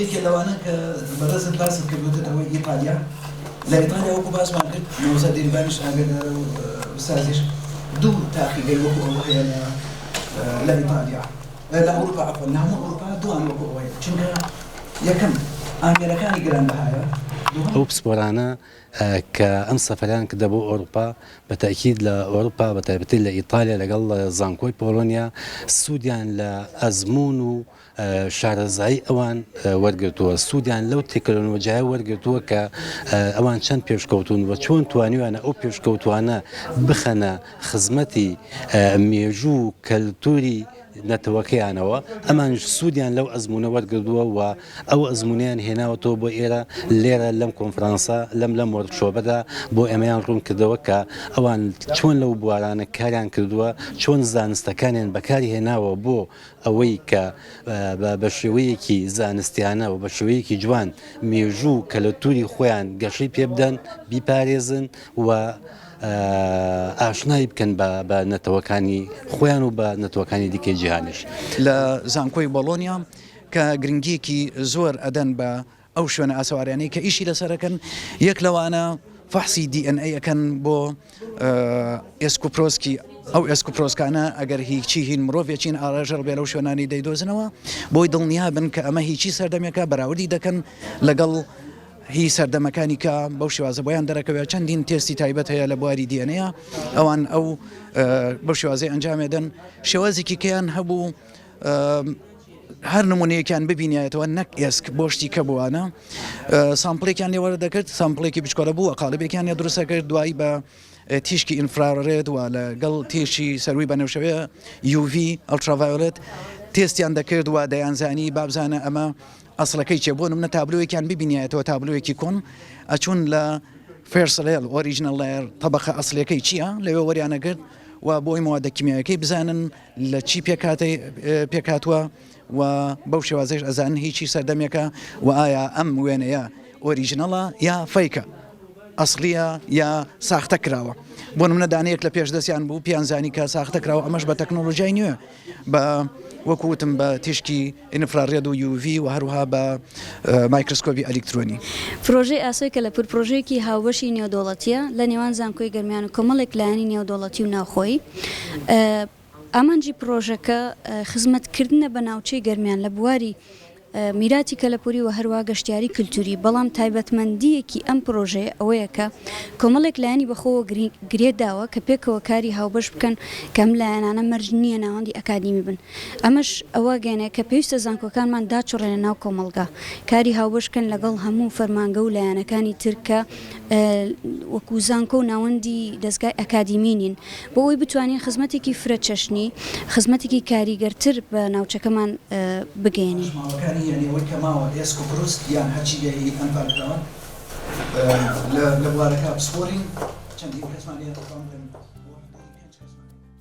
یەکێ لەوانە کە بەڕێزت باست کرد وتت ئەوەی ئیتالیا لە ئیتالیا وەکو باسمان کرد مامۆستا دێریڤانیش ئاگادارە و ئوستازیش دوو تاقیگەی وەکو ئەوە هەیە لە لە ئیتالیا لە ئەوروپا عەفوەن لە هەموو ئەوروپا دووان وەکو ئەوە هەیە چونکە یەکەم ئامێرەکانی گرانبەهایە دووهەم ئەو پسپۆرانە کە ئەم سەفەریان کردە بۆ ئەوروپا بە تەئکید لە ئەوروپا بە تایبەتی لە ئیتالیا لەگەڵ زانکۆی پۆڵۆنیا سوودیان لە ئەزموون و شارەزایی ئەوان وەرگرتووە، سوودیان لەو تەکنەلۆژیایە وەرگرتووە کە ئەوان چەند پێشکەوتوون و چۆن توانیویانە ئەو پێشکەوتووانە بخەنە خزمەتی مێژوو و کەلتووری نەتەوەکەیانەوە، ئەمانیش سوودیان لەو ئەزموونە وەرگردووە و ئەو ئەزموونەیان هێناوەتەوە بۆ ئێرە، لێرە لەم کۆنفرانسە، لەم لەم وۆرکشۆپەدا بۆ ئێمەیان ڕوون کردەوە کە ئەوان چۆن لەو بوارانە کاریان کردووە، چۆن زانستەکانیان بەکار هێناوە بۆ ئەوەی کە بە شێوەیەکی زانستیانە و بە شێوەیەکی جوان مێژوو و کەلەتوری خۆیان گەشەی پێ بدەن، بیپارێزن و ئاشنای بکەن بە نەتەوەکانی خۆیان و بە نەتەوەکانی دیکەی جیهانیش. لە زانکۆی بۆڵۆنیا کە گرنگییەکی زۆر ئەدەن بە ئەو شوێنە ئاسەواریانەی کە ئیشی لەسەر ئەکەن یەک لەوانە فەحسی دی ئێن ئەی ئەکەن بۆ ئێسکوپرۆسکی ئەو ئێسکوپرۆسکانە ئەگەر هیچی هین مرۆڤێکین ئاڕێژەڵ بێ لەو شوێنانی دەیدۆزنەوە بۆی دڵنیا بن کە ئەمە هیچی سەردەمێکە بەراوردی دەکەن لەگەڵ هی سەردەمەکانی کە بەو شێوازە بۆیان دەرەکەوێت چەندین تێستی تایبەت هەیە لە بواری دیێنەیە ئەوان ئەو بەو شێوازەی ئەنجامێدەن شێوازێکی کەیان هەبوو هەر نمونەیەکیان ببینایەتەوە نەک ئێسک بۆ شتی کە بووانە sample ێکیان لێ وەردەکرد sample ێکی بچکۆلە بوو قالبێکیان لێ دروستە کرد دوایی بە تیشکی infrared و لەگەڵ تیشکی سەروی بەنەوشەوەیە UV ultraviolet تێستیان دەکرد و دەیانزانی بابزانە ئەمە ئەسڵەکەی چێ بۆ نمونە تابلۆیەکیان ببینایەتەوە تابلۆیەکی کۆن ئەچوون لە first layer original layer تەبەقە ئەسلەکەی چییە لەوێ وەریانەگرت و بۆی موادە کیمیایەکەی بزانن لە چی پێکهاتەی پێکهاتووە و بەو شێوازەیش ئەزانن هیچی سەردەمێکە و ئایا ئەم وێنەیە original ە یا fake ە ئەسڵیە یا ساختە کراوە بۆ نمونە دانەیەک لە پێش دەستیان بوو پیان زانی کە ساختە کراوە ئەمەش بە تەکنۆلۆژیای نوێ بە وەکو وتم بە تیشکی infrared و UV و هەروها بە مایکرۆسکۆبی ئەلیکترۆنی. پرۆژەی ئاسۆی کەلەپوور پرۆژەیەکی هاوبەشی نێودەوڵەتییە لە نێوان زانکۆی گەرمیان و کۆمەڵێک لایەنی نێودەوڵەتی و ناوخۆیی. ئامانجی پرۆژەکە خزمەتکردنە بە ناوچەی گەرمیان لە بواری میراتی کەلەپوری و هەروا گەشتیاری کلتوری، بەڵام تایبەتمەندییەکی ئەم پرۆژەیە ئەوەیە کە کۆمەڵێک لایەنی بەخۆوە گرێ داوە کە پێکەوە کاری هاوبەش بکەن کە ئەم لایەنانە مەرج نییە ناوەندی ئەکادیمی بن ئەمەش ئەوە گەیەنێ کە پێویستە زانکۆکانمان داچڕێنە ناو کۆمەڵگا کاری هاوبەش بکەن لەگەڵ هەموو فەرمانگە و لایەنەکانی تر کە وەکو زانکۆ و ناوەندی دەزگای ئەکادیمی نین بۆ ئەوەی بتوانین خزمەتێکی فرە چەشنی، خزمەتێکی کاریگەرتر بە ناوچەکەمان بگەیەنین. پاشماوەکانی یانی ئەوەی کە ماوە ئێسک و پروسک یان هەرچی بێ هی ئەنفالکراوان لە بوارەکە پسپۆرین چەندین کەسمان هەیە دەتوانن.